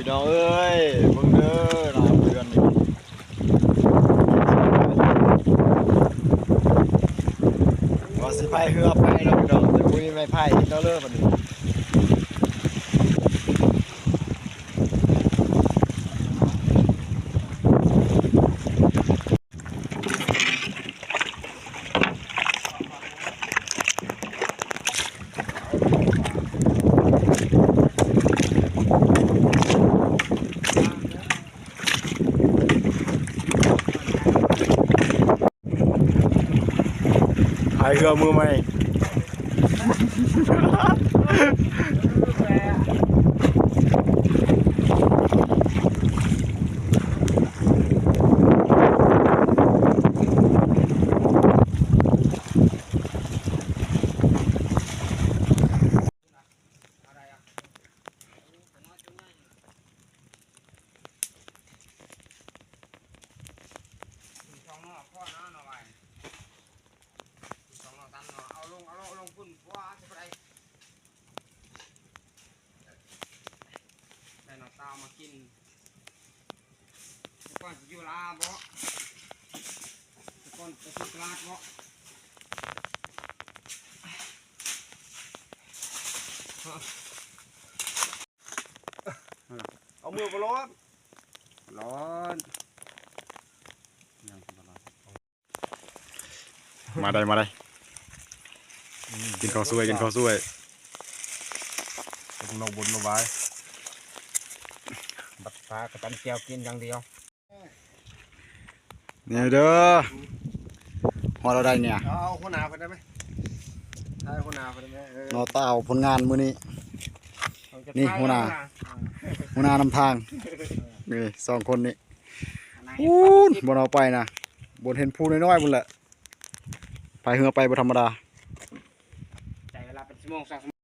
ນ້ອງເອີຍ ເບິ່ງເດີ ນ້ຳເດືອນນີ້ ວ່າຊິພາຍເຮືອໄປເນາະພີ່ນ້ອງ ແຕ່ບໍ່ມີໄມ້ໄຜ່ເນາະເລີບັດນີ້. ພາຍເຮືອມືໃໝ່. ສອງໜໍ່ພໍເນາະ ໜໍ່ໄວ້ ສອງໜໍ່ ສາມໜໍ່ ເອົາລົງ ເອົາລົງ ເອົາລົງພຸ້ນ ບໍ່ວ່າຊິໄປ ໄດ້ໜໍ່ຕາວມາກິນ. ແຕ່ກ່ອນຊິຢູ່ລາວບໍ? ແຕ່ກ່ອນໄປທີ່ຕະຫຼາດບໍ? ເອົາມືບໍ່ລອດ ລອດ ມາໄດ້ ມາໄດ້ ອືມ ກິນເຂົ້າສວຍ ກິນເຂົ້າສວຍ ເປັນນ້ອງບຸນນ້ອງຫວາຍ ບັດຟ້າກະຕຳແຈ່ວກິນຢ່າງດຽວ. ນີ້ເດີ ຮອດແລ້ວໃດນີ້ ເອົາຫົວໜ້າເພິ່ນໄດ້ໄໝ ຖ່າຍຫົວໜ້າເພິ່ນໄດ້ໄໝ ເອີ ໜໍ່ຕາວຜົນງານມື້ນີ້ ນີ້ຫົວໜ້າ ຫົວໜ້ານຳທາງ ນີ້ສອງຄົນນີ້ ພຸ້ນ ບ່ອນເຮົາໄປນະ ບ່ອນເຫັນພູນ້ອຍໆພຸ້ນແຫຼະ ພາຍເຮືອໄປບໍ່ທຳມະດາ ໃຊ້ເວລາເປັນຊົ່ວໂມງສອງຊົ່ວໂມງ.